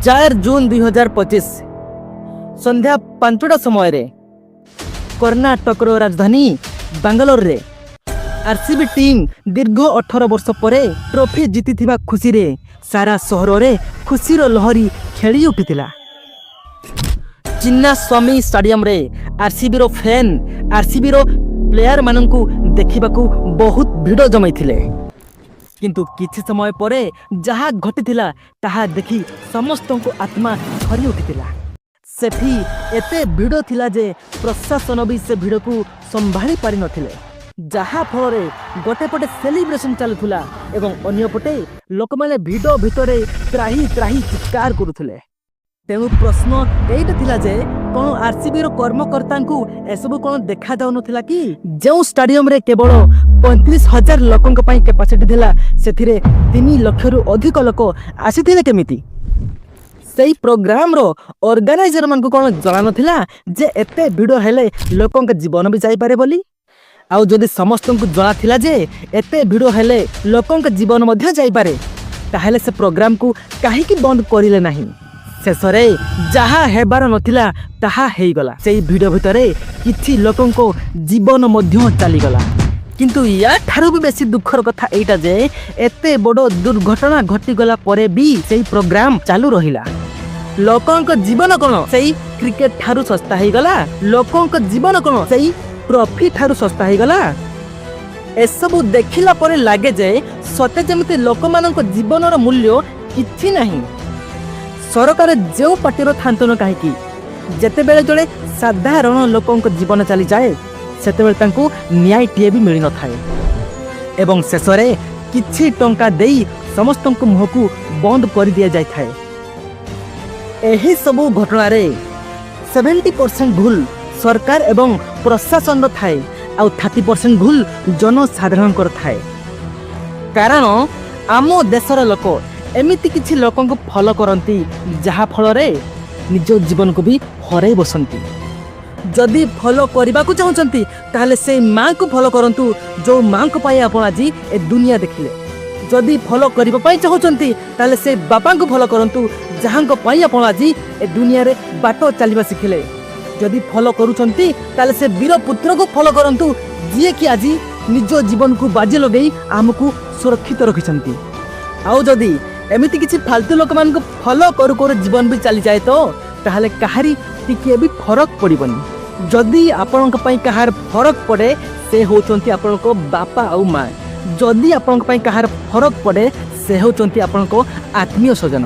4 June 2025 ସନ୍ଧ୍ୟା 5ଟା ସମୟରେ କର୍ଣ୍ଣାଟକର ରାଜଧାନୀ ବାଙ୍ଗାଲୋରରେ ଆର୍ସିବି ଟିମ୍ ଦୀର୍ଘ 18 ବର୍ଷ ପରେ ଟ୍ରଫି ଜିତିଥିବା ଖୁସିରେ ସାରା ସହରରେ ଖୁସିର ଲହରୀ ଖେଳି ଉଠିଥିଲା। ଚିନ୍ନାସ୍ୱାମୀ ଷ୍ଟାଡିୟମରେ ଆର୍ସିବିର ଫ୍ୟାନ୍ ଆର୍ସିବିର ପ୍ଲେୟାରମାନଙ୍କୁ ଦେଖିବାକୁ ବହୁତ ଭିଡ଼ ଜମାଇଥିଲେ। କିନ୍ତୁ କିଛି ସମୟ ପରେ ଯାହା ଘଟିଥିଲା, ତାହା ଦେଖି ସମସ୍ତଙ୍କ ଆତ୍ମା ଥରି ଉଠିଥିଲା। ସେଠି ଏତେ ଭିଡ଼ ଥିଲା ଯେ ପ୍ରଶାସନ ବି ସେ ଭିଡ଼କୁ ସମ୍ଭାଳି ପାରିନଥିଲେ, ଯାହାଫଳରେ ଗୋଟେ ପଟେ ସେଲିବ୍ରେସନ୍ ଚାଲୁଥିଲା ଏବଂ ଅନ୍ୟପଟେ ଲୋକମାନେ ଭିଡ଼ ଭିତରେ ତ୍ରାହି ତ୍ରାହି ଚିତ୍କାର କରୁଥିଲେ। ତେଣୁ ପ୍ରଶ୍ନ ଏଇଟା ଥିଲା ଯେ କ'ଣ ଆର୍ସିବିର କର୍ମକର୍ତ୍ତାଙ୍କୁ ଏସବୁ କ'ଣ ଦେଖାଯାଉନଥିଲା କି? ଯେଉଁ ଷ୍ଟାଡିୟମରେ କେବଳ 35,000 ଲୋକଙ୍କ ପାଇଁ କାପାସିଟି ଥିଲା, ସେଥିରେ 3 ଲକ୍ଷରୁ ଅଧିକ ଲୋକ ଆସିଥିଲେ କେମିତି? ସେଇ ପ୍ରୋଗ୍ରାମର ଅର୍ଗାନାଇଜରମାନଙ୍କୁ କ'ଣ ଜଣାନଥିଲା ଯେ ଏତେ ଭିଡ଼ ହେଲେ ଲୋକଙ୍କ ଜୀବନ ବି ଯାଇପାରେ ବୋଲି? ଆଉ ଯଦି ସମସ୍ତଙ୍କୁ ଜଣାଥିଲା ଯେ ଏତେ ଭିଡ଼ ହେଲେ ଲୋକଙ୍କ ଜୀବନ ମଧ୍ୟ ଯାଇପାରେ, ତାହେଲେ ସେ ପ୍ରୋଗ୍ରାମକୁ କାହିଁକି ବନ୍ଦ କରିଲେ ନାହିଁ? ଶେଷରେ ଯାହା ହେବାର ନଥିଲା ତାହା ହେଇଗଲା। ସେଇ ଭିଡ଼ ଭିତରେ କିଛି ଲୋକଙ୍କ ଜୀବନ ମଧ୍ୟ ଚାଲିଗଲା। କିନ୍ତୁ ୟାଠାରୁ ବି ବେଶୀ ଦୁଃଖର କଥା ଏଇଟା ଯେ ଏତେ ବଡ଼ ଦୁର୍ଘଟଣା ଘଟିଗଲା ପରେ ବି ସେଇ ପ୍ରୋଗ୍ରାମ ଚାଲୁ ରହିଲା। ଲୋକଙ୍କ ଜୀବନ କ'ଣ ସେଇ କ୍ରିକେଟ ଠାରୁ ଶସ୍ତା ହେଇଗଲା? ଲୋକଙ୍କ ଜୀବନ କ'ଣ ସେଇ ଟ୍ରଫି ଠାରୁ ଶସ୍ତା ହେଇଗଲା? ଏସବୁ ଦେଖିଲା ପରେ ଲାଗେ ଯେ ସତେ ଯେମିତି ଲୋକମାନଙ୍କ ଜୀବନର ମୂଲ୍ୟ କିଛି ନାହିଁ। ସରକାର ଯେଉଁ ପାର୍ଟିର ଥାନ୍ତୁ ନା କାହିଁକି, ଯେତେବେଳେ ଜଣେ ସାଧାରଣ ଲୋକଙ୍କ ଜୀବନ ଚାଲିଯାଏ, ସେତେବେଳେ ତାଙ୍କୁ ନ୍ୟାୟଟିଏ ବି ମିଳିନଥାଏ ଏବଂ ଶେଷରେ କିଛି ଟଙ୍କା ଦେଇ ସମସ୍ତଙ୍କ ମୁହଁକୁ ବନ୍ଦ କରିଦିଆଯାଇଥାଏ। ଏହି ସବୁ ଘଟଣାରେ 70% ଭୁଲ ସରକାର ଏବଂ ପ୍ରଶାସନର ଥାଏ ଆଉ 30% ଭୁଲ ଜନସାଧାରଣଙ୍କର ଥାଏ। କାରଣ ଆମ ଦେଶର ଲୋକ ଏମିତି କିଛି ଲୋକଙ୍କୁ ଫଲୋ କରନ୍ତି, ଯାହାଫଳରେ ନିଜ ଜୀବନକୁ ବି ହରାଇ ବସନ୍ତି। ଯଦି ଫଲୋ କରିବାକୁ ଚାହୁଁଛନ୍ତି, ତାହେଲେ ସେଇ ମାଆଙ୍କୁ ଫଲୋ କରନ୍ତୁ, ଯେଉଁ ମାଆଙ୍କ ପାଇଁ ଆପଣ ଆଜି ଏ ଦୁନିଆ ଦେଖିଲେ। ଯଦି ଫଲୋ କରିବା ପାଇଁ ଚାହୁଁଛନ୍ତି, ତାହେଲେ ସେ ବାପାଙ୍କୁ ଫଲୋ କରନ୍ତୁ, ଯାହାଙ୍କ ପାଇଁ ଆପଣ ଆଜି ଏ ଦୁନିଆରେ ବାଟ ଚାଲିବା ଶିଖିଲେ। ଯଦି ଫଲୋ କରୁଛନ୍ତି, ତାହେଲେ ସେ ବୀର ପୁତ୍ରକୁ ଫଲୋ କରନ୍ତୁ, ଯିଏକି ଆଜି ନିଜ ଜୀବନକୁ ବାଜି ଲଗେଇ ଆମକୁ ସୁରକ୍ଷିତ ରଖିଛନ୍ତି। ଆଉ ଯଦି ଏମିତି କିଛି ଫାଲତୁ ଲୋକମାନଙ୍କୁ ଫଲୋ କରୁ କରୁ ଜୀବନ ବି ଚାଲିଯାଏ ତ ତାହେଲେ କାହାରି ଟିକିଏ ବି ଫରକ ପଡ଼ିବନି। ଯଦି ଆପଣଙ୍କ ପାଇଁ କାହାର ଫରକ ପଡ଼େ, ସେ ହେଉଛନ୍ତି ଆପଣଙ୍କ ବାପା ଆଉ ମା। ଯଦି ଆପଣଙ୍କ ପାଇଁ କାହାର ଫରକ ପଡ଼େ, ସେ ହେଉଛନ୍ତି ଆପଣଙ୍କ ଆତ୍ମୀୟ ସ୍ୱଜନ।